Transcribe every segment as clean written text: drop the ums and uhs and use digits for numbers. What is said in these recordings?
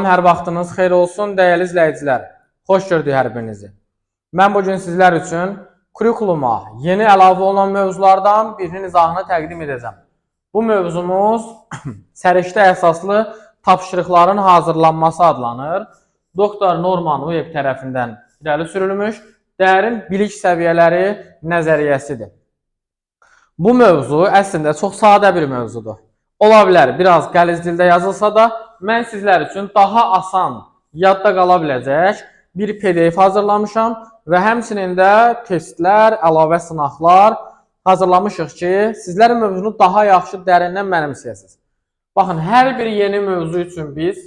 Hər vaxtınız xeyir olsun, dəyərli izləyicilər. Xoş gördük hər birinizi. Mən bu gün sizlər üçün kurikuluma yeni əlavə olunan mövzulardan birinin izahını təqdim edəcəm. Bu mövzumuz səriştə əsaslı tapşırıqların hazırlanması adlanır. Doktor Norman Webb tərəfindən irəli sürülmüş dərin bilik səviyyələri nəzəriyyəsidir. Bu mövzu əslində çox sadə bir mövzudur. Ola bilər biraz qəliz dildə yazılsa da, mən sizlər üçün daha asan yadda qala biləcək bir PDF hazırlamışam və həmçinin də testlər, əlavə sınaqlar hazırlamışıq ki, sizlər mövzunu daha yaxşı dərindən mənimsəyəsiniz. Baxın, hər bir yeni mövzu üçün biz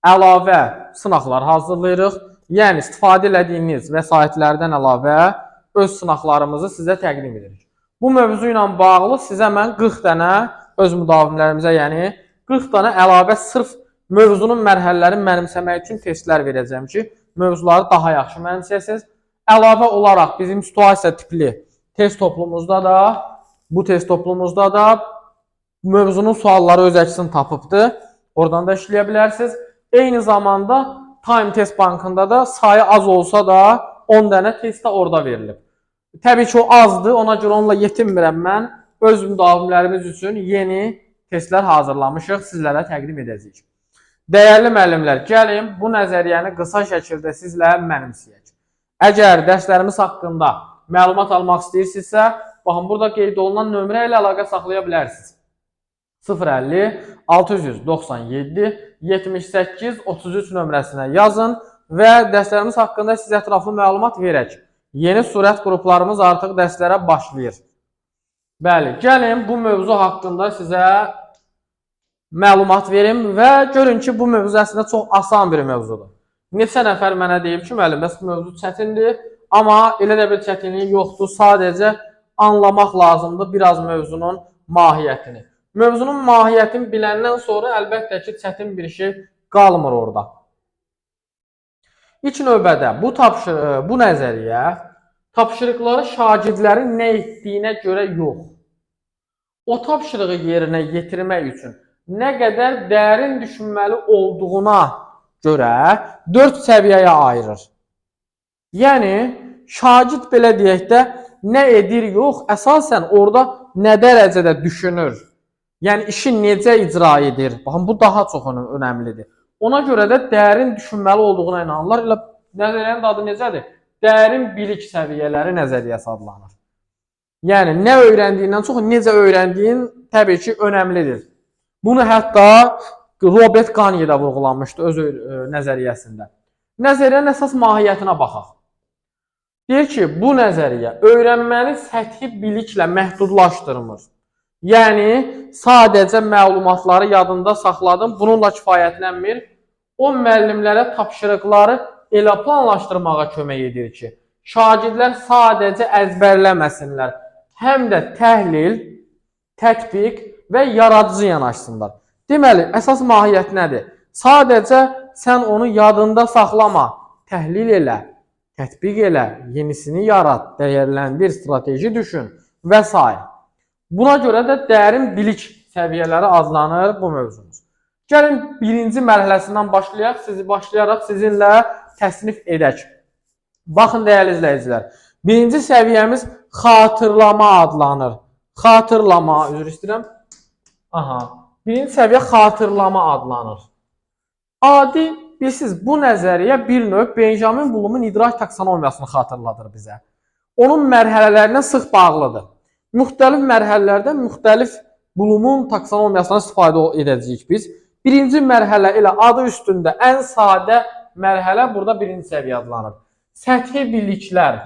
əlavə sınaqlar hazırlayırıq. Yəni istifadə elədiyiniz vəsaitlərdən əlavə öz sınaqlarımızı sizə təqdim edirik. Bu mövzu ilə bağlı sizə mən 40 dənə öz müdavimlərimizə, yəni 40 dənə əlavə sırf mövzunun mərhələlərini mənimsəmək üçün testlər verəcəm ki, mövzuları daha yaxşı mənimsəyəsiniz. Əlavə olaraq bizim situasiya tipli test toplumuzda da, bu test toplumuzda da mövzunun sualları öz əksini tapıbdır. Oradan da işləyə bilərsiniz. Eyni zamanda Time Test Bankında da sayı az olsa da 10 dənə test də orada verilib. Təbii ki, o azdır. Ona görə onunla yetinmirəm mən. Öz müdavimlərimiz üçün yeni testlər hazırlamışıq, sizlərə təqdim edəcəyik. Dəyərli müəllimlər, gəlin bu nəzəriyyəni qısa şəkildə sizlə mənimsəyək. Əgər dərslərimiz haqqında məlumat almaq istəyirsinizsə, baxın burada qeyd olunan nömrə ilə əlaqə saxlaya bilərsiniz. 050 697 78 33 nömrəsinə yazın və dərslərimiz haqqında sizə ətraflı məlumat verək. Yeni sürət qruplarımız artıq dərslərə başlayır. Bəli, gəlin bu mövzu haqqında sizə məlumat verim və görün ki, bu mövzu əslində çox asan bir mövzudur. Neçə nəfər mənə deyib ki, müəllim, bəs bu mövzu çətindir, amma elə də bir çətinlik yoxdur, sadəcə anlamaq lazımdır biraz mövzunun mahiyyətini. Mövzunun mahiyyətini biləndən sonra əlbəttə ki, çətin bir şey qalmır orada. İlk növbədə bu nəzəriyyə tapşırıqları şagirdlərin nə etdiyinə görə yox, o tapşırığı yerinə yetirmək üçün nə qədər dərin düşünməli olduğuna görə 4 səviyyəyə ayırır. Yəni, şagird belə deyək də nə edir yox, əsasən orada nə dərəcədə düşünür. Yəni, işi necə icra edir. Baxın, bu daha çox önəmlidir. Ona görə də dərin düşünməli olduğuna inanırlar. Elə nəzəriyyənin adı necədir? Dərin bilik səviyyələri nəzəriyyəsi adlanır. Yəni, nə öyrəndiyindən çox necə öyrəndiyin təbii ki, önəmlidir. Bunu hətta Robert Gagne də vurğulamışdı öz nəzəriyyəsində. Nəzəriyyənin əsas mahiyyətinə baxaq. Deyir ki, bu nəzəriyyə öyrənməni səthi biliklə məhdudlaşdırmır. Yəni, sadəcə məlumatları yadında saxladım, bununla kifayətlənmir. O müəllimlərə tapşırıqları elə planlaşdırmağa kömək edir ki, şagirdlər sadəcə əzbərləməsinlər, həm də təhlil, tətbiq və yaradıcı yanaşsınlar. Deməli, əsas mahiyyət nədir? Sadəcə sən onu yadında saxlama, təhlil elə, tətbiq elə, yenisini yarat, dəyərləndir, strateji düşün və s. Buna görə də dərin bilik səviyyələri adlanır bu mövzumuz. Gəlin birinci mərhələsindən başlayaq, başlayaraq sizinlə təsnif edək. Baxın dəyərli izləyicilər, birinci səviyyəmiz xatırlama adlanır. Xatırlama, üzr istəyirəm. Aha, birinci səviyyə xatırlama adlanır. Adi, bilirsiniz, bu nəzəriyyə bir növ Benjamin Bloom'un idrak taksonomiyasını xatırladır bizə. Onun mərhələlərinə sıx bağlıdır. Müxtəlif mərhələlərdə müxtəlif Bloom'un taksonomiyasından istifadə edəcəyik biz. Birinci mərhələ elə adı üstündə ən sadə mərhələ burada birinci səviyyə adlanır. Səthi biliklər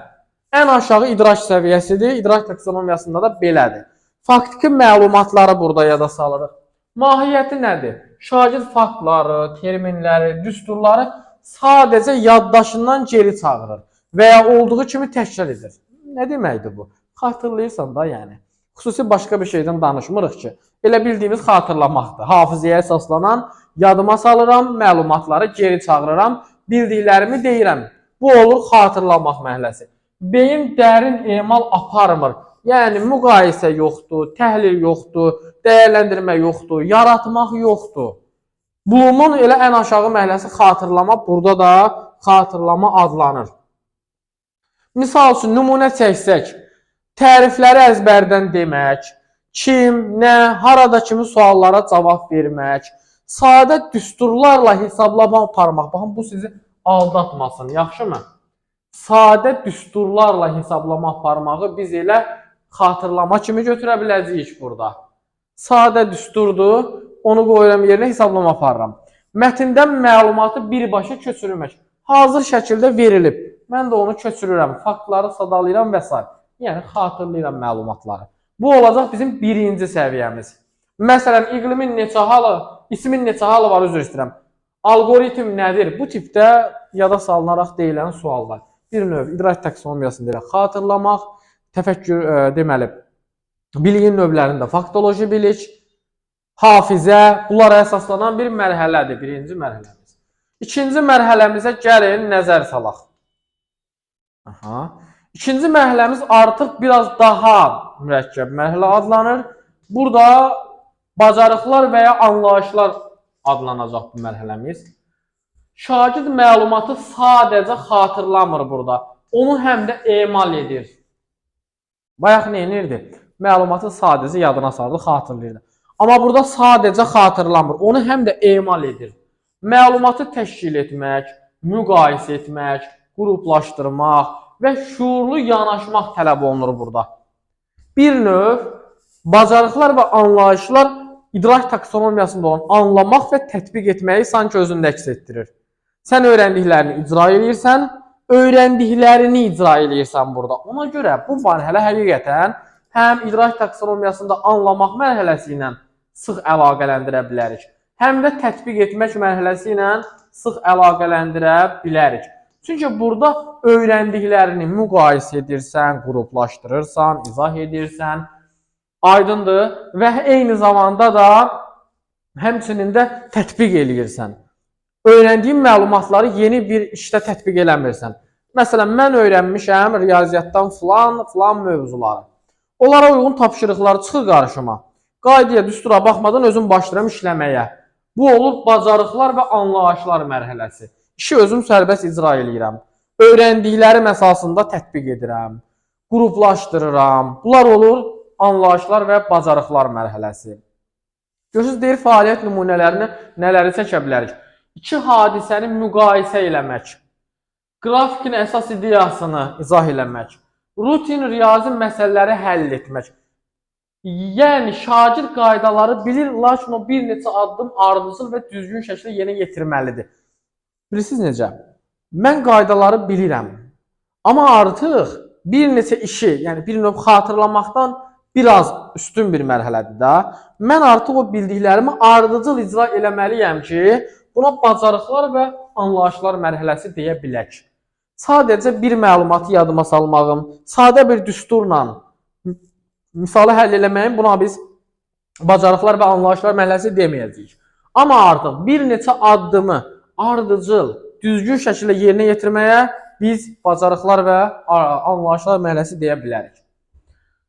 ən aşağı idrak səviyyəsidir. İdrak taksonomiyasında da belədir. Faktiki məlumatları burada yada salırıq. Mahiyyəti nədir? Şagird faktları, terminləri, düsturları sadəcə yaddaşından geri çağırır və ya olduğu kimi təkrar edir. Nə deməkdir bu? Xatırlayırsan da yəni. Xüsusi başqa bir şeydən danışmırıq ki, elə bildiyimiz xatırlamaqdır. Hafizəyə əsaslanan yadıma salıram, məlumatları geri çağırıram, bildiklərimi deyirəm. Bu olur xatırlamaq mərhələsi. Beyin dərin emal aparmır. Yəni müqayisə yoxdur, təhlil yoxdur, dəyərləndirmə yoxdur, yaratmaq yoxdur. Bloomun elə ən aşağı mərhələsi xatırlama, burada da xatırlama adlanır. Misal üçün, nümunə çəksək, tərifləri əzbərdən demək, kim, nə, harada kimi suallara cavab vermək, sadə düsturlarla hesablama aparmaq. Baxın, bu sizi aldatmasın, yaxşımı? Sadə düsturlarla hesablama aparmağı biz elə xatırlama kimi götürə biləcəyik burada. Sadə düsturdur, onu qoyuram yerinə, hesablama aparıram. Mətndən məlumatı birbaşa köçürmək. Hazır şəkildə verilib. Mən də onu köçürürəm, faktları sadalayıram və s. Yəni, xatırlayıram məlumatları. Bu olacaq bizim birinci səviyyəmiz. Məsələn, iqlimin neçə halı, ismin neçə halı var, üzr istəyirəm. Alqoritm nədir? Bu tipdə yada salınaraq deyilən suallar. Bir növ idrak taksonomiyasını deyirək, xatırlamaq, təfəkkür, deməli, biliyin növlərində faktoloji bilik, hafizə, bunlara əsaslanan bir mərhələdir, birinci mərhələmiz. İkinci mərhələmizə gəlin, nəzər salaq. Aha. İkinci mərhələmiz artıq biraz daha mürəkkəb mərhələ adlanır. Burada bacarıqlar və ya anlayışlar adlanacaq bu mərhələmiz. Şagird məlumatı sadəcə xatırlamır burada. Onu həm də emal edir. Bayaq nə edirdi? Məlumatı sadəcə yadına salırdı, xatırlayırdı. Amma burada sadəcə xatırlamır, onu həm də emal edir. Məlumatı təşkil etmək, müqayisə etmək, qruplaşdırmaq və şuurlu yanaşmaq tələb olunur burada. Bir növ bacarıqlar və anlayışlar idrak taksonomiyasında olan anlamaq və tətbiq etməyi sanki özündə əks etdirir. Sən öyrəndiklərini icra eləyirsən, öyrəndiklərini icra eləyirsən burada. Ona görə bu mərhələ həqiqətən həm idrak taksonomiyasında anlamaq mərhələsi ilə sıx əlaqələndirə bilərik, həm də tətbiq etmək mərhələsi ilə sıx əlaqələndirə bilərik. Çünki burada öyrəndiklərini müqayisə edirsən, qruplaşdırırsan, izah edirsən, aydındır və eyni zamanda da həmçinin də tətbiq eləyirsən. Öyrəndiyin məlumatları yeni bir işdə tətbiq eləmirsən. Məsələn, mən öyrənmişəm riyaziyyatdan filan, filan mövzuları. Onlara uyğun tapşırıqlar çıxır qarşıma. Qaydaya, düstura baxmadan özüm başlayıram işləməyə. Bu olur bacarıqlar və anlayışlar mərhələsi. İşi özüm sərbəst icra eləyirəm. Öyrəndiklərim əsasında tətbiq edirəm. Qruplaşdırıram. Bunlar olur anlayışlar və bacarıqlar mərhələsi. Görürsünüz, deyir, fəaliyyət nümunələrini nələri çəkə bilərik? İki hadisəni müqayisə eləmək, qrafikin əsas ideyasını izah eləmək, rutin riyazi məsələləri həll etmək. Yəni, şagird qaydaları bilir, lakin o bir neçə addım ardıcıl və düzgün şəkildə yerinə yetirməlidir. Bilirsiniz necə? Mən qaydaları bilirəm, amma artıq bir neçə işi, yəni bir növ xatırlamaqdan biraz üstün bir mərhələdir də. Mən artıq o bildiklərimi ardıcıl icra eləməliyəm ki, buna bacarıqlar və anlayışlar mərhələsi deyə bilək. Sadəcə bir məlumatı yadıma salmağım, sadə bir düsturla misalı həll eləməyim, buna biz bacarıqlar və anlayışlar mərhələsi deməyəcəyik. Amma artıq bir neçə addımı ardıcıl, düzgün şəkildə yerinə yetirməyə biz bacarıqlar və anlayışlar mərhələsi deyə bilərik.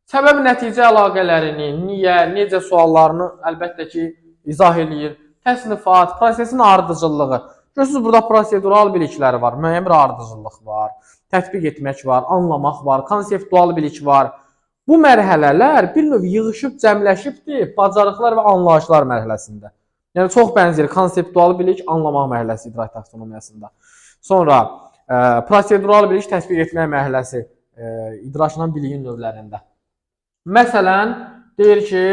Səbəb-nəticə əlaqələrini, niyə, necə suallarını əlbəttə ki, izah eləyir. Təsnifat, prosesin ardıcıllığı. Görürsünüz, burada prosedural biliklər var, müəyyən bir ardıcıllıq var, tətbiq etmək var, anlamaq var, konseptual bilik var. Bu mərhələlər bir növ yığışıb, cəmləşibdir bacarıqlar və anlayışlar mərhələsində. Yəni, çox bənzəyir konseptual bilik, anlamaq mərhələsi idrak taksonomiyasında. Sonra prosedural bilik, tətbiq etmək mərhələsi idrakla biliyin növlərində. Məsələn, deyir ki,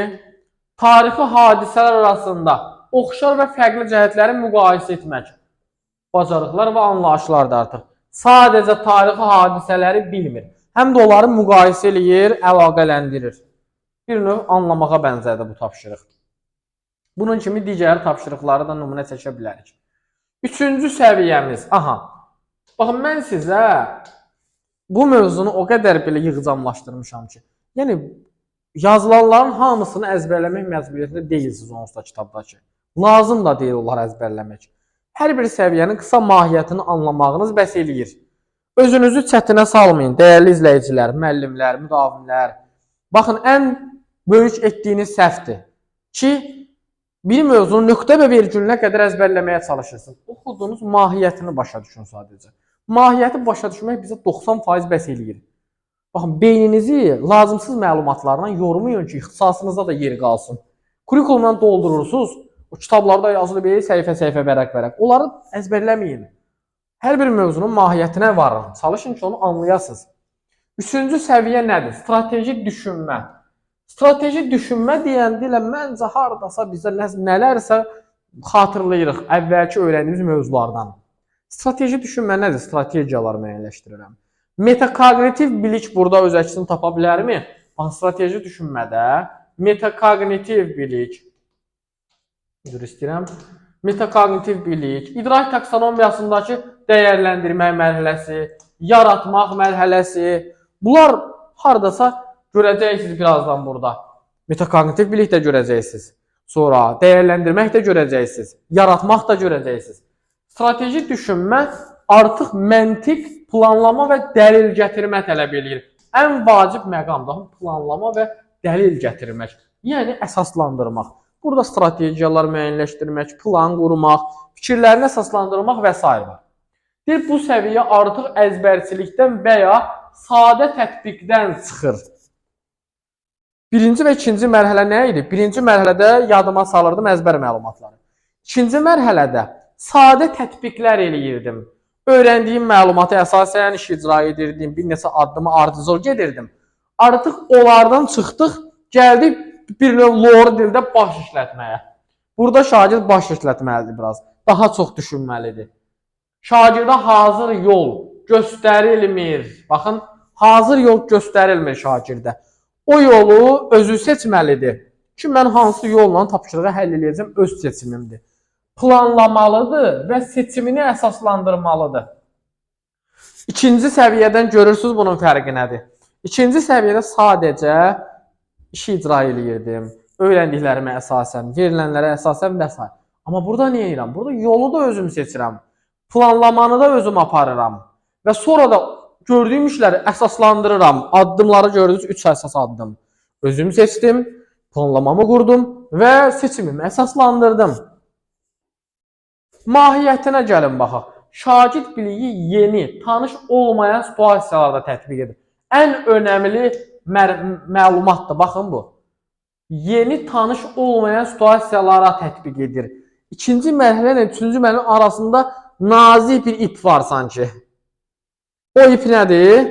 tarixi hadisələr arasında oxşar və fərqli cəhətləri müqayisə etmək. Bacarıqlar və anlayışlar da artıq. Sadəcə tarixi hadisələri bilmir. Həm də onları müqayisə eləyir, əlaqələndirir. Bir növ anlamağa bənzərdir bu tapşırıq. Bunun kimi digər tapşırıqları da nümunə çəkə bilərik. Üçüncü səviyyəmiz. Aha. Baxın, mən sizə bu mövzunu o qədər belə yığcamlaşdırmışam ki, yəni yazılanların hamısını əzbərləmək məcburiyyətində deyilsiniz onsuz da kitabdakı. Lazım da deyil onları əzbərləmək. Hər bir səviyyənin qısa mahiyyətini anlamağınız bəs eləyir. Özünüzü çətinə salmayın, dəyərli izləyicilər, müəllimlər, müdavimlər. Baxın, ən böyük etdiyiniz səhvdir ki, Bir mövzunu nöqtə və vergülünə qədər əzbərləməyə çalışırsınız. Oxuduğunuz mahiyyətini başa düşün sadəcə. Mahiyyəti başa düşmək bizə 90% bəs eləyir. Baxın, beyninizi lazımsız məlumatlarla yormayın ki, ixtisasınızda da yeri qalsın. Kurikulumdan doldurursunuz. O kitablarda yazılıb səhifə-səhifə, vərəq-vərəq. Onları əzbərləməyin. Hər bir mövzunun mahiyyətinə varın. Çalışın ki, onu anlayasınız. Üçüncü səviyyə nədir? Strateji düşünmə. Strateji düşünmə deyəndə ilə məncə hardasa bizə nələrsə xatırlayırıq əvvəlki öyrəndiyimiz mövzulardan. Strateji düşünmə nədir? Strategiyalar müəyyənləşdirirəm. Metakognitiv bilik burada öz əksini tapa bilərmi? Bax, strateji düşünmədə metakognitiv bilik, üzr istəyirəm, metakognitiv bilik, idrak taksonomiyasındakı dəyərləndirmə mərhələsi, yaratmaq mərhələsi, bunlar hardasa görəcəksiniz birazdan burada. Metakognitiv bilik də görəcəksiniz. Sonra dəyərləndirmək də görəcəksiniz. Yaratmaq da görəcəksiniz. Strateji düşünmə artıq məntiq, planlama və dəlil gətirmə tələb eləyir. Ən vacib məqamdır planlama və dəlil gətirmək, yəni əsaslandırmaq. Burada strategiyalar müəyyənləşdirmək, plan qurmaq, fikirlərini əsaslandırmaq və s. var. Deyir, bu səviyyə artıq əzbərçilikdən və ya sadə tətbiqdən çıxır. Birinci və ikinci mərhələ nə idi? Birinci mərhələdə yadıma salırdım əzbər məlumatları. İkinci mərhələdə sadə tətbiqlər eləyirdim. Öyrəndiyim məlumata əsasən iş icra edirdim, bir neçə addımı ardıcıl gedirdim. Artıq onlardan çıxdıq, gəldik bir növ lor dildə baş işlətməyə. Burada şagird baş işlətməlidir biraz. Daha çox düşünməlidir. Şagirdə hazır yol göstərilmir. Baxın, hazır yol göstərilmir şagirdə. O yolu özü seçməlidir ki, mən hansı yolla tapşırığı həll eləyəcəm, öz seçimimdir. Planlamalıdır və seçimini əsaslandırmalıdır. İkinci səviyyədən görürsünüz bunun fərqi nədir? İkinci səviyyədə sadəcə işi icra eləyirdim. Öyrəndiklərimə əsasən, verilənlərə əsasən və s. Amma burada nə edirəm? Burada yolu da özüm seçirəm. Planlamanı da özüm aparıram. Və sonra da gördüyüm işləri əsaslandırıram. Addımları gördünüz, 3 əsas addım. Özüm seçdim, planlamamı qurdum və seçimimi əsaslandırdım. Mahiyyətinə gəlin baxaq. Şagird biliyi yeni, tanış olmayan situasiyalarda tətbiq edir. Ən önəmli məlumatdır, baxın bu. Yeni, tanış olmayan situasiyalara tətbiq edir. İkinci mərhələ ilə üçüncü mərhələnin arasında nazik bir ip var sanki. O ip nədir?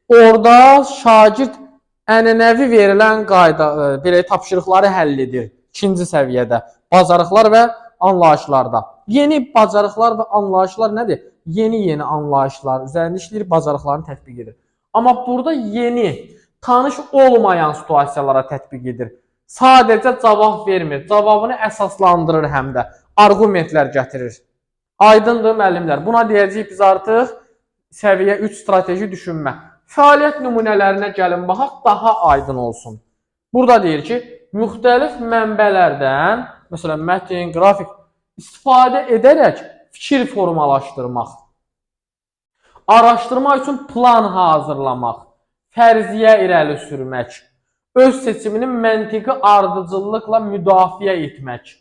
Orada şagird ənənəvi verilən qayda, belə tapşırıqları həll edir. İkinci səviyyədə. Bacarıqlar və anlayışlarda. Yeni bacarıqlar və anlayışlar nədir? Yeni-yeni anlayışlar üzərində işləyir, bacarıqlarını tətbiq edir. Amma burada yeni, tanış olmayan situasiyalara tətbiq edir. Sadəcə cavab vermir, cavabını əsaslandırır həm də, arqumentlər gətirir. Aydındır müəllimlər? Buna deyəcəyik biz artıq səviyyə 3 strateji düşünmə. Fəaliyyət nümunələrinə gəlin baxaq, daha aydın olsun. Burada deyir ki, müxtəlif mənbələrdən, məsələn, mətn, qrafik istifadə edərək fikir formalaşdırmaq, araşdırma üçün plan hazırlamaq, fərziyyə irəli sürmək, öz seçimini məntiqi ardıcıllıqla müdafiə etmək,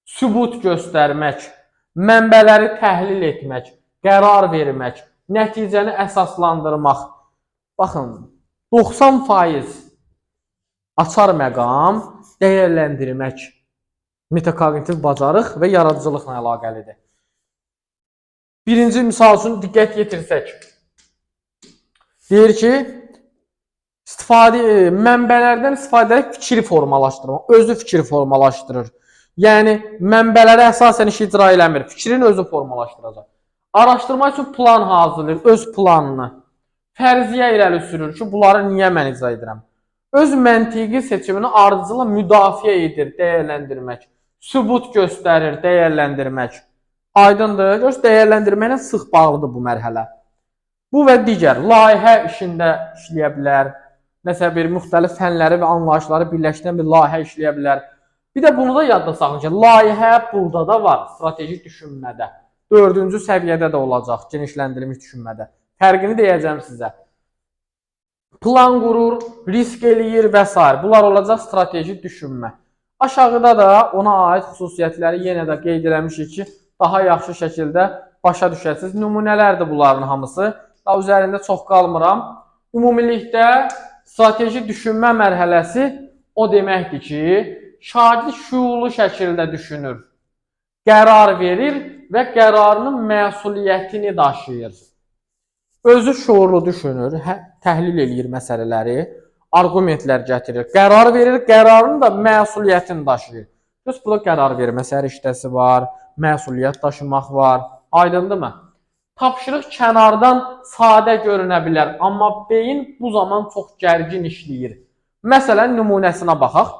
sübut göstərmək, mənbələri təhlil etmək, qərar vermək, nəticəni əsaslandırmaq. Baxın, 90% açar məqam dəyərləndirmək, metakognitiv bacarıq və yaradıcılıqla əlaqəlidir. Birinci misal üçün diqqət yetirsək. Deyir ki, mənbələrdən istifadə edərək fikri formalaşdırmaq, özü fikri formalaşdırır. Yəni, mənbələrə əsasən iş icra eləmir, fikrini özü formalaşdıracaq. Araşdırma üçün plan hazırlayır, öz planını. Fərziyyə irəli sürür ki, bunları niyə mən icra edirəm? Öz məntiqi seçimini ardıcılla müdafiə edir, dəyərləndirmək. Sübut göstərir, dəyərləndirmək. Aydındır, görürsünüz, dəyərləndirməklə sıx bağlıdır bu mərhələ. Bu və digər layihə işində işləyə bilər. Nəsə bir müxtəlif fənləri və anlayışları birləşdirən bir layihə işləyə bilər. Bir də bunu da yadda saxlayın ki, layihə burada da var, strateji düşünmədə. 4-cü səviyyədə də olacaq, genişləndirilmiş düşünmədə. Fərqini deyəcəm sizə. Plan qurur, risk eləyir və s. Bunlar olacaq strateji düşünmə. Aşağıda da ona aid xüsusiyyətləri yenə də qeyd eləmişik ki, daha yaxşı şəkildə başa düşəsiniz. Nümunələrdir bunların hamısı. Daha üzərində çox qalmıram. Ümumilikdə strateji düşünmə mərhələsi o deməkdir ki, şagird şüurlu şəkildə düşünür, qərar verir və qərarının məsuliyyətini daşıyır. Özü şüurlu düşünür, təhlil eləyir məsələləri, arqumentlər gətirir, qərar verir, qərarının da məsuliyyətini daşıyır. Düz, burada qərar vermə səriştəsi var, məsuliyyət daşımaq var. Aydındırmı? Tapşırıq kənardan sadə görünə bilər, amma beyin bu zaman çox gərgin işləyir. Məsələn, nümunəsinə baxaq.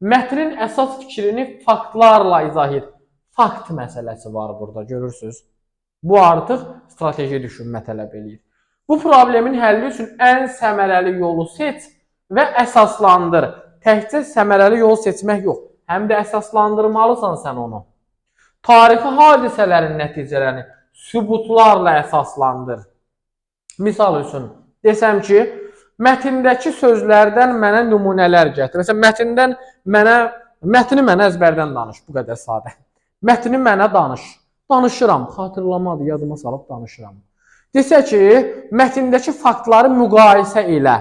Mətnin əsas fikrini faktlarla izah et. Fakt məsələsi var burada, görürsünüz. Bu artıq strateji düşünmə tələb eləyir. Bu problemin həlli üçün ən səmərəli yolu seç və əsaslandır. Təkcə səmərəli yol seçmək yox, həm də əsaslandırmalısan sən onu. Tarixi hadisələrin nəticələrini sübutlarla əsaslandır. Misal üçün, desəm ki, mətndəki sözlərdən mənə nümunələr gətir. Məsələn, mətndən mənə, mətni mənə əzbərdən danış, bu qədər sadə. Mətni mənə danış. Danışıram, xatırlamadır, yadıma salıb danışıram. Desə ki, mətndəki faktları müqayisə elə.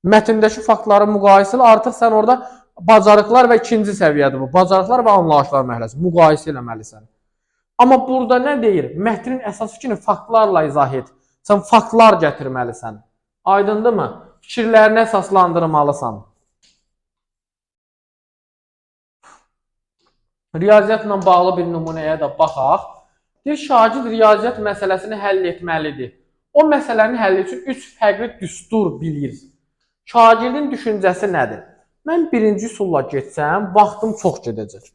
Mətndəki faktları müqayisə elə, artıq sən orada bacarıqlar və ikinci səviyyədir bu. Bacarıqlar və anlayışlar mərhələsi. Müqayisə eləməlisən. Amma burada nə deyir? Mətnin əsas fikrini faktlarla izah et. Sən faktlar gətirməlisən. Aydındırmı? Fikirlərini əsaslandırmalısan. Riyaziyyatla bağlı bir nümunəyə də baxaq. Bir şagird riyaziyyat məsələsini həll etməlidir. O məsələnin həlli üçün 3 fərqli düstur bilir. Şagirdin düşüncəsi nədir? Mən birinci üsulla getsəm, vaxtım çox gedəcək.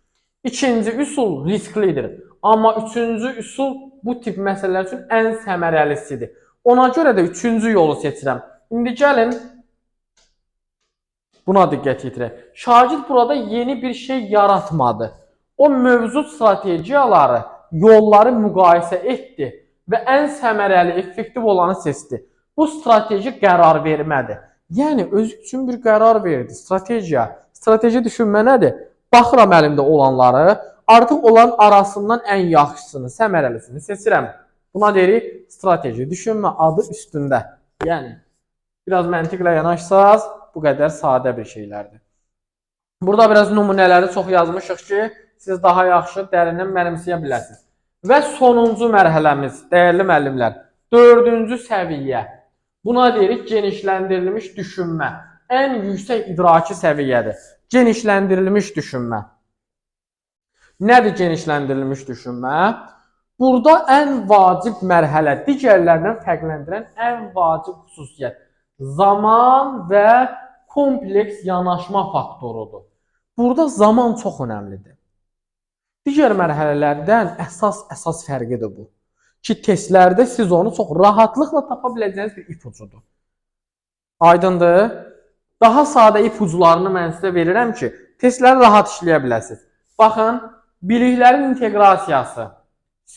İkinci üsul risklidir. Amma üçüncü üsul bu tip məsələlər üçün ən səmərəlisidir. Ona görə də üçüncü yolu seçirəm. İndi gəlin buna diqqət yetirək. Şagird burada yeni bir şey yaratmadı. O mövcud strategiyaları, yolları müqayisə etdi və ən səmərəli, effektiv olanı seçdi. Bu strateji qərar vermədir. Yəni özü üçün bir qərar verdi. Strategiya. Strateji düşünmə nədir? Baxıram əlimdə olanları, artıq onların arasından ən yaxşısını, səmərəlisini seçirəm. Buna deyirik strateji düşünmə, adı üstündə. Yəni biraz məntiqlə yanaşsaz, bu qədər sadə bir şeylərdir. Burada biraz nümunələri çox yazmışıq ki, siz daha yaxşı dərindən mənimsəyə biləsiniz. Və sonuncu mərhələmiz, dəyərli müəllimlər, dördüncü səviyyə. Buna deyirik genişləndirilmiş düşünmə. Ən yüksək idraki səviyyədir. Genişləndirilmiş düşünmə. Nədir genişləndirilmiş düşünmə? Burada ən vacib mərhələ, digərlərindən fərqləndirən ən vacib xüsusiyyət zaman və kompleks yanaşma faktorudur. Burada zaman çox önəmlidir. Digər mərhələlərdən əsas fərqidir bu. Ki, testlərdə siz onu çox rahatlıqla tapa biləcəyiniz bir ipucudur. Aydındır? Daha sadə ipucularını mən sizə verirəm ki, testləri rahat işləyə biləsiniz. Baxın, biliklərin inteqrasiyası,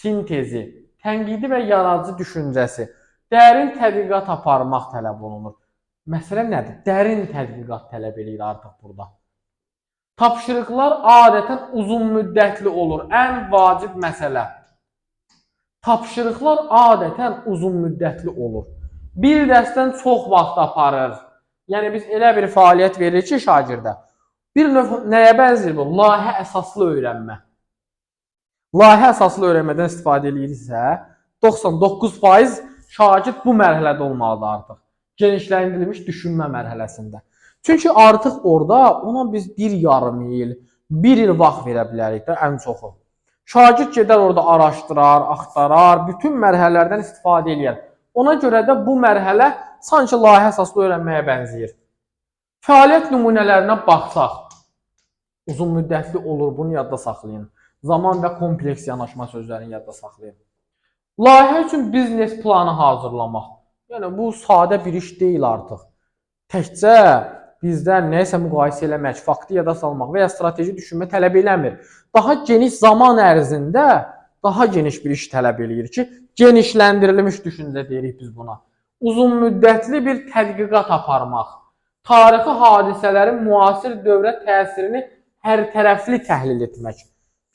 sintezi, tənqidi və yaradıcı düşüncəsi, dərin tədqiqat aparmaq tələb olunur. Məsələ nədir? Dərin tədqiqat tələb eləyir artıq burada. Tapşırıqlar adətən uzun müddətli olur. Ən vacib məsələ. Tapşırıqlar adətən uzun müddətli olur. Bir dərsdən çox vaxt aparır. Yəni biz elə bir fəaliyyət veririk ki, şagirdə. Bir növ nəyə bənzəyir bu? Layihə əsaslı öyrənmə. Layihə əsaslı öyrənmədən istifadə eləyiriksə, 99% şagird bu mərhələdə olmalıdır artıq. Genişləndirilmiş düşünmə mərhələsində. Çünki artıq orada ona biz 1,5 il, 1 il vaxt verə bilərik də ən çoxu. Şagird gedər orada araşdırar, axtarar, bütün mərhələlərdən istifadə eləyər. Ona görə də bu mərhələ sanki layihə əsaslı öyrənməyə bənzəyir. Fəaliyyət nümunələrinə baxsaq, uzun müddətli olur, bunu yadda saxlayın. Zaman və kompleks yanaşma sözlərini yadda saxlayın. Layihə üçün biznes planı hazırlamaq. Yəni bu sadə bir iş deyil artıq. Təkcə bizdən nəyisə müqayisə eləmək, faktı yada salmaq və ya strateji düşünmə tələb eləmir. Daha geniş zaman ərzində daha geniş bir iş tələb eləyir ki, genişləndirilmiş düşüncə deyirik biz buna. Uzun müddətli bir tədqiqat aparmaq, tarixi hadisələrin müasir dövrə təsirini hər tərəfli təhlil etmək.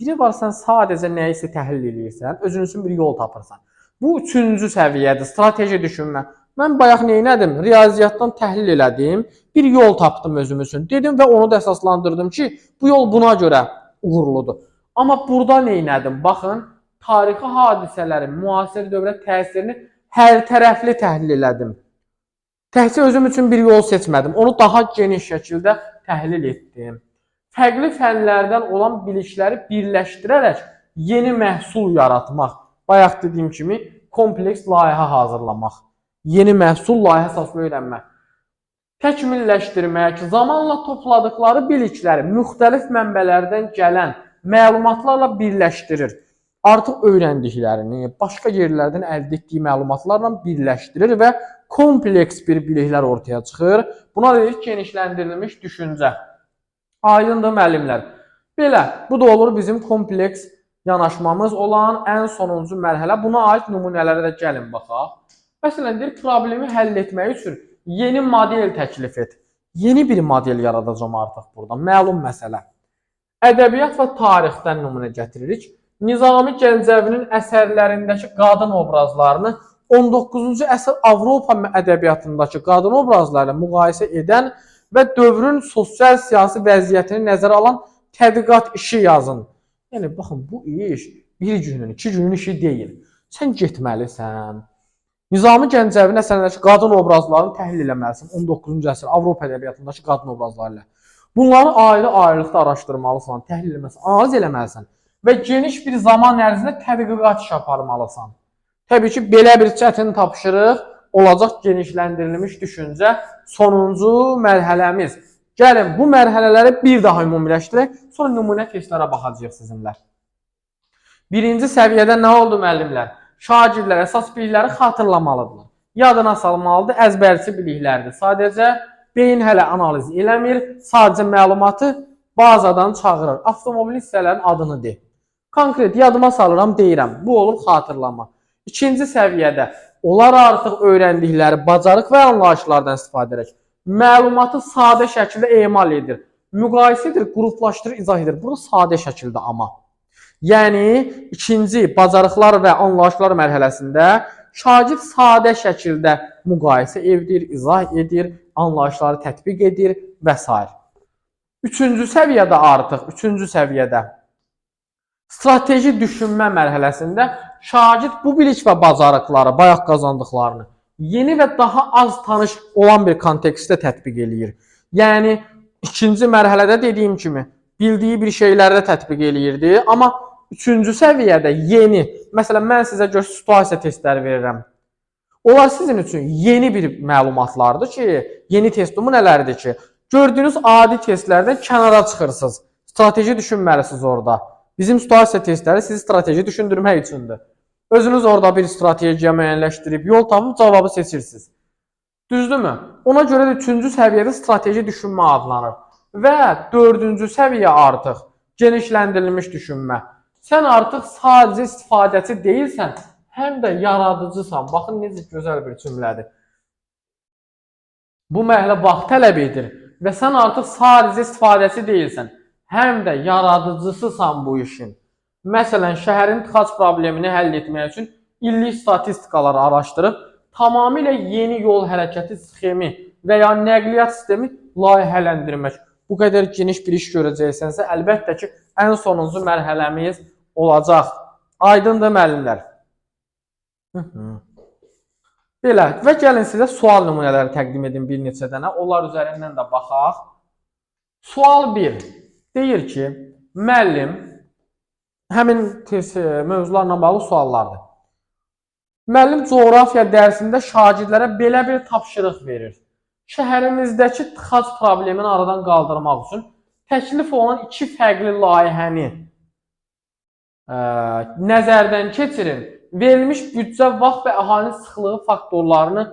Biri var, sən sadəcə nəyisə təhlil eləyirsən, özün üçün bir yol tapırsan. Bu üçüncü səviyyədir, strateji düşünmə. Mən bayaq neynədim? Riyaziyyatdan təhlil elədim, bir yol tapdım özüm üçün. Dedim və onu da əsaslandırdım ki, bu yol buna görə uğurludur. Amma burada neynədim? Baxın, tarixi hadisələrin müasir dövrə təsirini hər tərəfli təhlil elədim. Təkcə özüm üçün bir yol seçmədim, onu daha geniş şəkildə təhlil etdim. Fərqli fənlərdən olan bilikləri birləşdirərək yeni məhsul yaratmaq. Bayaq dediyim kimi kompleks layihə hazırlamaq. Yeni məhsul layihə əsaslı öyrənmə. Təkmilləşdirmək, zamanla topladıqları bilikləri müxtəlif mənbələrdən gələn məlumatlarla birləşdirir. Artıq öyrəndiklərini başqa yerlərdən əldə etdiyi məlumatlarla birləşdirir və kompleks bir biliklər ortaya çıxır. Buna deyirik genişləndirilmiş düşüncə. Aydındır müəllimlər. Belə, bu da olur bizim kompleks yanaşmamız olan ən sonuncu mərhələ. Buna aid nümunələrə də gəlin baxaq. Məsələn, deyir, problemi həll etmək üçün yeni model təklif et. Yeni bir model yaradacam artıq burada. Məlum məsələ. Ədəbiyyat və tarixdən nümunə gətiririk. Nizami Gəncəvinin əsərlərindəki qadın obrazlarını 19-cu əsr Avropa ədəbiyyatındakı qadın obrazları ilə müqayisə edən və dövrün sosial-siyasi vəziyyətini nəzərə alan tədqiqat işi yazın. Yəni, baxın, bu iş bir günün, iki günün işi deyil. Sən getməlisən. Nizami Gəncəvinin əsərlərindəki qadın obrazlarını təhlil eləməlisən 19-cu əsr Avropa ədəbiyyatındakı qadın obrazları ilə. Bunları ayrı-ayrılıqda araşdırmalısan, təhlil eləməlisən, analiz eləməlisən və geniş bir zaman ərzində tədqiqat işi aparmalısan. Təbii ki, belə bir çətin tapşırıq olacaq genişləndirilmiş düşüncə sonuncu mərhələmiz. Gəlin, bu mərhələləri bir daha ümumiləşdirək, sonra nümunə testlərə baxacağıq sizinlə. Birinci səviyyədə nə oldu müəllimlər? Şagirdlər əsas bilikləri xatırlamalıdırlar. Yadına salmalıdır, əzbərçi biliklərdir. Sadəcə beyin hələ analiz eləmir, sadəcə məlumatı bazadan çağırır. Avtomobil hissələrinin adını de. Konkret yadıma salıram, deyirəm. Bu olur xatırlama. İkinci səviyyədə onlar artıq öyrəndikləri bacarıq və anlayışlardan istifadə edərək məlumatı sadə şəkildə emal edir. Müqayisə edir, qruplaşdırır, izah edir. Bunu sadə şəkildə amma. Yəni, ikinci bacarıqlar və anlayışlar mərhələsində şagird sadə şəkildə müqayisə edir, izah edir, anlayışları tətbiq edir və s. Üçüncü səviyyədə artıq, üçüncü səviyyədə strateji düşünmə mərhələsində şagird bu bilik və bacarıqları, bayaq qazandıqlarını yeni və daha az tanış olan bir kontekstdə tətbiq eləyir. Yəni, ikinci mərhələdə dediyim kimi, bildiyi bir şeylərdə tətbiq eləyirdi, amma üçüncü səviyyədə yeni, məsələn, mən sizə görə situasiya testləri verirəm. Onlar sizin üçün yeni bir məlumatlardır ki, yeni test nümunələrdir ki, gördüyünüz adi testlərdən kənara çıxırsınız. Strateji düşünməlisiniz orada. Bizim situasiya testləri sizi strateji düşündürmək üçündür. Özünüz orada bir strategiya müəyyənləşdirib, yol tapıb cavabı seçirsiniz. Düzdürmü? Ona görə də üçüncü səviyyədə strateji düşünmə adlanır. Və dördüncü səviyyə artıq genişləndirilmiş düşünmə. Sən artıq sadəcə istifadəçi deyilsən, həm də yaradıcısan. Baxın, necə gözəl bir cümlədir. Bu mərhələ vaxt tələb edir və sən artıq sadəcə istifadəçi deyilsən, həm də yaradıcısısan bu işin. Məsələn, şəhərin tıxac problemini həll etmək üçün illik statistikaları araşdırıb, tamamilə yeni yol hərəkəti sxemi və ya nəqliyyat sistemi layihələndirmək. Bu qədər geniş bir iş görəcəksənsə, əlbəttə ki, ən sonuncu mərhələmiz olacaq. Aydındır müəllimlər? Belə, və gəlin sizə sual nümunələri təqdim edim bir neçə dənə. Onlar üzərindən də baxaq. Sual 1 deyir ki, müəllim, həmin mövzularla bağlı suallardır. Müəllim coğrafiya dərsində şagirdlərə belə bir tapşırıq verir. Şəhərimizdəki tıxac problemini aradan qaldırmaq üçün təklif olunan iki fərqli layihəni nəzərdən keçirin. Verilmiş büdcə, vaxt və əhalinin sıxlığı faktorlarını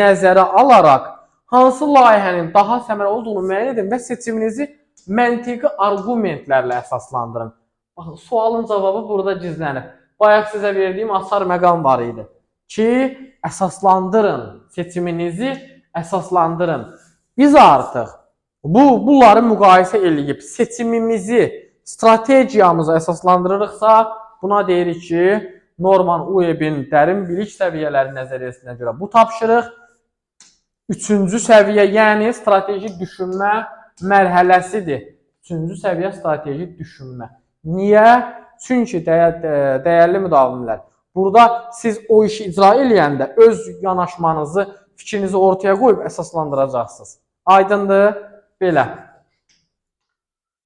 nəzərə alaraq hansı layihənin daha səmərəli olduğunu müəyyən edin və seçiminizi məntiqi arqumentlərlə əsaslandırın. Baxın, sualın cavabı burada gizlənib. Bayaq sizə verdiyim açar məqam var idi ki, əsaslandırın, seçiminizi əsaslandırın. Biz artıq Bunları müqayisə eləyib seçimimizi strategiyamıza əsaslandırırıqsa, buna deyirik ki, Norman Uebbin dərin bilik səviyyələri nəzəriyyəsinə görə bu tapşırıq 3-cü səviyyə, yəni strateji düşünmə mərhələsidir. 3-cü səviyyə strateji düşünmə. Niyə? Çünki dəyərli müdavimlər, burada siz o işi icra eləyəndə öz yanaşmanızı, fikrinizi ortaya qoyub əsaslandıracaqsınız. Aydındır? Belə.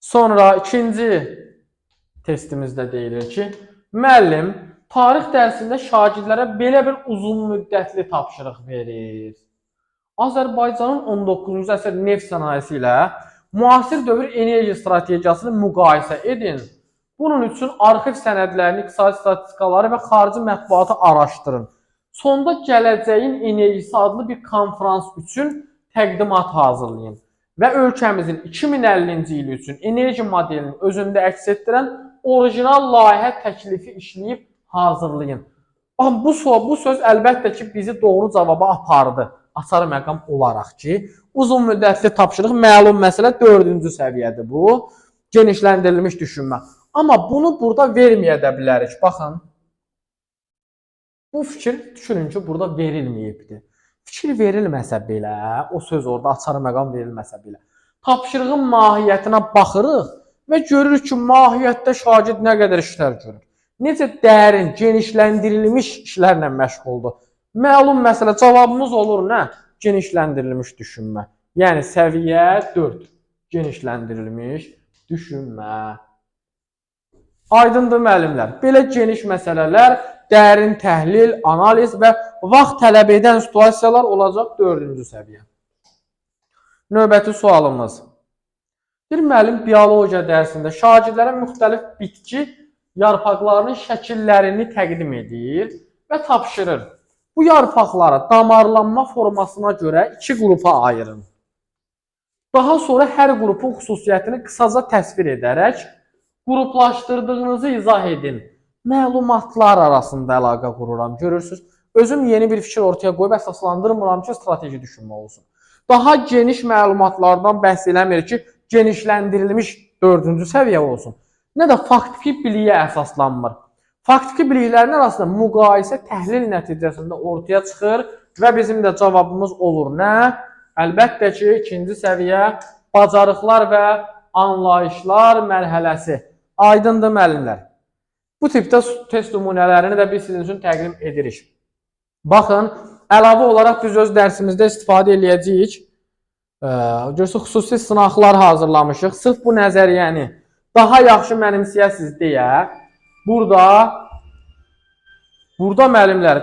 Sonra ikinci testimizdə deyilir ki, müəllim tarix dərsində şagirdlərə belə bir uzun müddətli tapşırıq verir. Azərbaycanın 19-cu əsr neft sənayesi ilə müasir dövr enerji strategiyasını müqayisə edin. Bunun üçün arxiv sənədlərini, iqtisadi statistikaları və xarici mətbuatı araşdırın. Sonda Gələcəyin Enerjisi adlı bir konfrans üçün təqdimat hazırlayın və ölkəmizin 2050-ci ili üçün enerji modelini özündə əks etdirən orijinal layihə təklifi işləyib hazırlayın. Baxın, bu söz əlbəttə ki, bizi doğru cavaba apardı. Açar məqam olaraq ki, uzun müddətli tapşırıq məlum məsələ 4-cü səviyyədir bu. Genişləndirilmiş düşünmə. Amma bunu burada verməyə də bilərik. Baxın, bu fikir düşünün ki, burada verilməyibdir. Fikir verilməsə belə, o söz orada açar məqam verilməsə belə, tapşırığın mahiyyətinə baxırıq və görürük ki, mahiyyətdə şagird nə qədər işlər görür. Necə dərin, genişləndirilmiş işlərlə məşğuldur. Məlum məsələ, cavabımız olur nə? Genişləndirilmiş düşünmə. Yəni səviyyə 4, genişləndirilmiş düşünmə. Aydındır müəllimlər. Belə geniş məsələlər, dərin təhlil, analiz və vaxt tələb edən situasiyalar olacaq 4-cü səviyyə. Növbəti sualımız. Bir müəllim biologiya dərsində şagirdlərə müxtəlif bitki yarpaqlarının şəkillərini təqdim edir və tapşırır. Bu yarpaqları damarlanma formasına görə iki qrupa ayırın. Daha sonra hər qrupun xüsusiyyətini qısaca təsvir edərək qruplaşdırdığınızı izah edin. Məlumatlar arasında əlaqə qururam. Görürsünüz, özüm yeni bir fikir ortaya qoyub əsaslandırmıram ki, strateji düşünmə olsun. Daha geniş məlumatlardan bəhs eləmir ki, genişləndirilmiş 4-cü səviyyə olsun. Nə də faktiki biliyə əsaslanmır. Faktiki biliklərin arasında müqayisə təhlil nəticəsində ortaya çıxır və bizim də cavabımız olur nə? Əlbəttə ki, 2-ci səviyyə bacarıqlar və anlayışlar mərhələsi. Aydındır müəllimlər. Bu tipdə test nümunələrini də biz sizin üçün təqdim edirik. Baxın, əlavə olaraq biz öz dərsimizdə istifadə eləyəcəyik. Görürsünüz, xüsusi sınaqlar hazırlamışıq. Sırf bu nəzəriyyəni daha yaxşı mənimsəyəsiniz deyə burada müəllimlər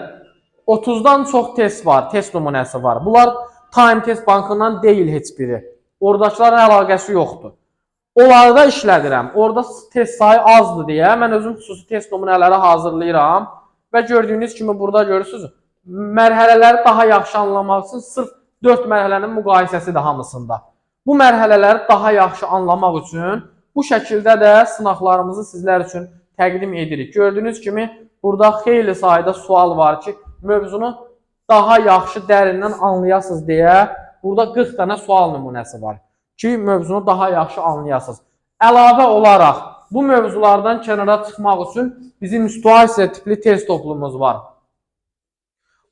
30-dan çox test var, test nümunəsi var. Bunlar Time Test Bankından deyil heç biri. Oradakıların əlaqəsi yoxdur. Onlarda işlədirəm. Orada test sayı azdır deyə mən özüm xüsusi test nümunələri hazırlayıram və gördüyünüz kimi burada görürsünüz, mərhələləri daha yaxşı anlamaq üçün sırf 4 mərhələnin müqayisəsidir hamısında. Bu mərhələləri daha yaxşı anlamaq üçün bu şəkildə də sınaqlarımızı sizlər üçün təqdim edirik. Gördüyünüz kimi burada xeyli sayda sual var ki, mövzunu daha yaxşı dərindən anlayasınız deyə burada 40 dənə sual nümunəsi var ki, mövzunu daha yaxşı anlayasınız. Əlavə olaraq bu mövzulardan kənara çıxmaq üçün bizim situasiya tipli test toplumumuz var.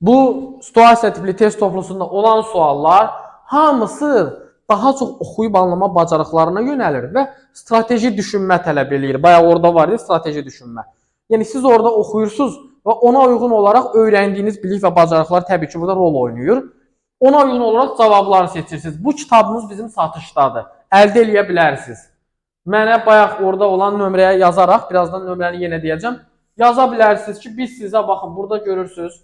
Bu situasiya tipli test toplusunda olan suallar hamısı daha çox oxuyub anlama bacarıqlarına yönəlir və strateji düşünmə tələb eləyir. Bayaq orada var idi strateji düşünmə. Yəni siz orada oxuyursunuz və ona uyğun olaraq öyrəndiyiniz bilik və bacarıqlar təbii ki, burada rol oynayır. Ona uyğun olaraq cavabları seçirsiniz. Bu kitabımız bizim satışdadır. Əldə eləyə bilərsiniz. Mənə bayaq orada olan nömrəyə yazaraq, birazdan nömrəni yenə deyəcəm, yaza bilərsiniz ki, biz sizə baxın, burada görürsünüz.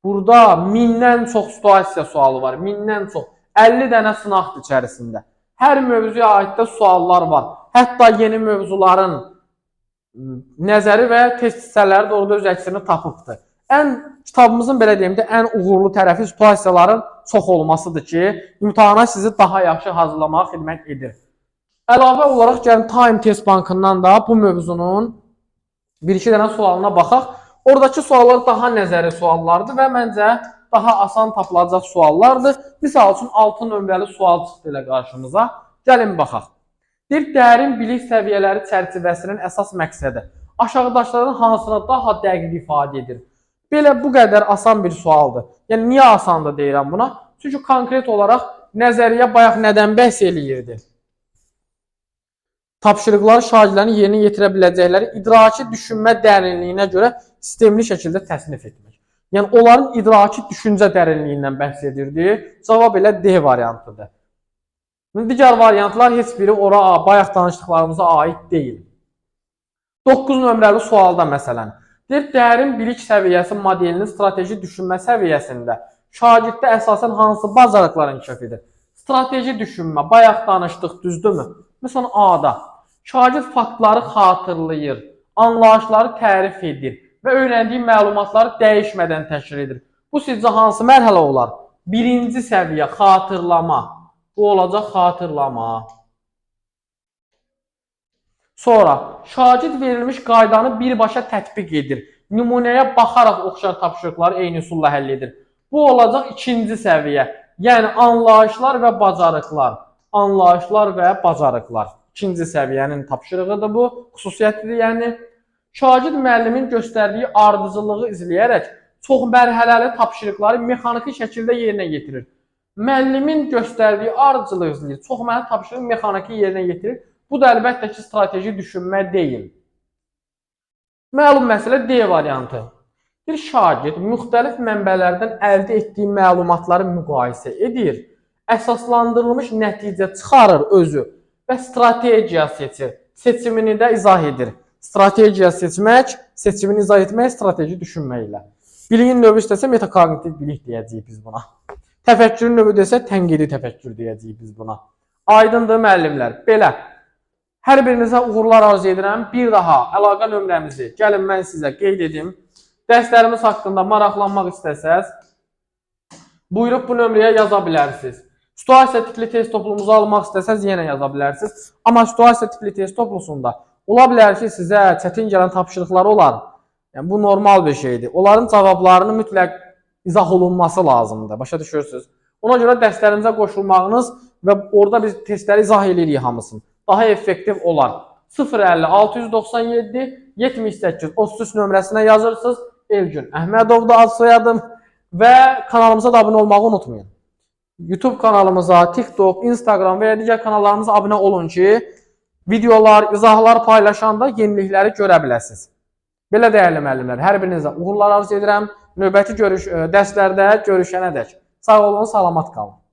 Burada 1000-dən çox situasiya sualı var. 1000-dən çox. 50 dənə sınaqdır içərisində. Hər mövzuya aid də suallar var. Hətta yeni mövzuların nəzəri və test hissələri də orada öz əksini tapıbdır. Ən kitabımızın belə deyim də ən uğurlu tərəfi situasiyaların çox olmasıdır ki, imtahana sizi daha yaxşı hazırlamağa xidmət edir. Əlavə olaraq gəlin Time Test Bankından da bu mövzunun bir-iki dənə sualına baxaq. Oradakı suallar daha nəzəri suallardır və məncə daha asan tapılacaq suallardır. Misal üçün, 6 nömrəli sual çıxdı ilə qarşımıza. Gəlin baxaq. Deyir, dərin bilik səviyyələri çərçivəsinin əsas məqsədi aşağıdakıların hansını daha dəqiq ifadə edir? Belə bu qədər asan bir sualdır. Yəni, niyə asandır deyirəm buna? Çünki konkret olaraq nəzəriyyə bayaq nədən bəhs eləyirdi? Tapşırıqları şagirdlərin yerinə yetirə biləcəkləri idraki düşünmə dərinliyinə görə sistemli şəkildə təsnif etmək. Yəni, onların idraki düşüncə dərinliyindən bəhs edirdi. Cavab elə D variantıdır. Digər variantlar heç biri ora bayaq danışdıqlarımıza aid deyil. 9 nömrəli sualda məsələn, deyir, dərin bilik səviyyəsi modelinin strateji düşünmə səviyyəsində şagirddə əsasən hansı bacarıqlar inkişaf edir? Strateji düşünmə, bayaq danışdıq, düzdürmü? Məsələn, A-da şagird faktları xatırlayır, anlayışları tərif edir və öyrəndiyi məlumatları dəyişmədən təşkil edir. Bu sizcə hansı mərhələ olar? Birinci səviyyə, xatırlama. Bu olacaq xatırlama. Sonra, şagird verilmiş qaydanı birbaşa tətbiq edir. Nümunəyə baxaraq oxşar tapşırıqları eyni üsulla həll edir. Bu olacaq ikinci səviyyə. Yəni, anlayışlar və bacarıqlar. Anlayışlar və bacarıqlar. İkinci səviyyənin tapşırığıdır bu. Xüsusiyyətidir yəni. Şagird müəllimin göstərdiyi ardıcıllığı izləyərək çox mərhələli tapşırıqları mexaniki şəkildə yerinə yetirir. Müəllimin göstərdiyi ardıcılığı izləyir. Çox mərhələli tapşırığı mexaniki yerinə yetirir. Bu da əlbəttə ki, strateji düşünmə deyil. Məlum məsələ D variantı. Bir şagird müxtəlif mənbələrdən əldə etdiyi məlumatları müqayisə edir, əsaslandırılmış nəticə çıxarır özü və strategiya seçir. Seçimini də izah edir. Strategiya seçmək, seçimini izah etmək, strateji düşünməklə. Biliyin növü istəsə metakognitiv bilik deyəcəyik biz buna. Təfəkkürün növü desə tənqidi təfəkkür deyəcəyik biz buna. Aydındır müəllimlər. Belə. Hər birinizə uğurlar arzu edirəm. Bir daha əlaqə nömrəmizi gəlin mən sizə qeyd edim. Dərslərimiz haqqında maraqlanmaq istəsəz, buyurub bu nömrəyə yaza bilərsiniz. Situasiya tipli test toplumuzu almaq istəsəz yenə yaza bilərsiniz. Amma situasiya tipli test toplusunda ola bilər ki, sizə çətin gələn tapşırıqlar olar. Yəni, bu normal bir şeydir. Onların cavablarını mütləq izah olunması lazımdır. Başa düşürsünüz? Ona görə dərslərimizə qoşulmağınız və orada biz testləri izah eləyirik hamısını. Daha effektiv olar. 050 697 78 33 nömrəsinə yazırsınız. Elgün Əhmədovdur ad soyadım və kanalımıza da abunə olmağı unutmayın. YouTube kanalımıza, TikTok, Instagram və ya digər kanallarımıza abunə olun ki, videolar, izahlar paylaşanda yenilikləri görə biləsiniz. Belə dəyərli müəllimlər, hər birinizə uğurlar arzu edirəm. Növbəti dərslərdə görüşənədək. Sağ olun, salamat qalın.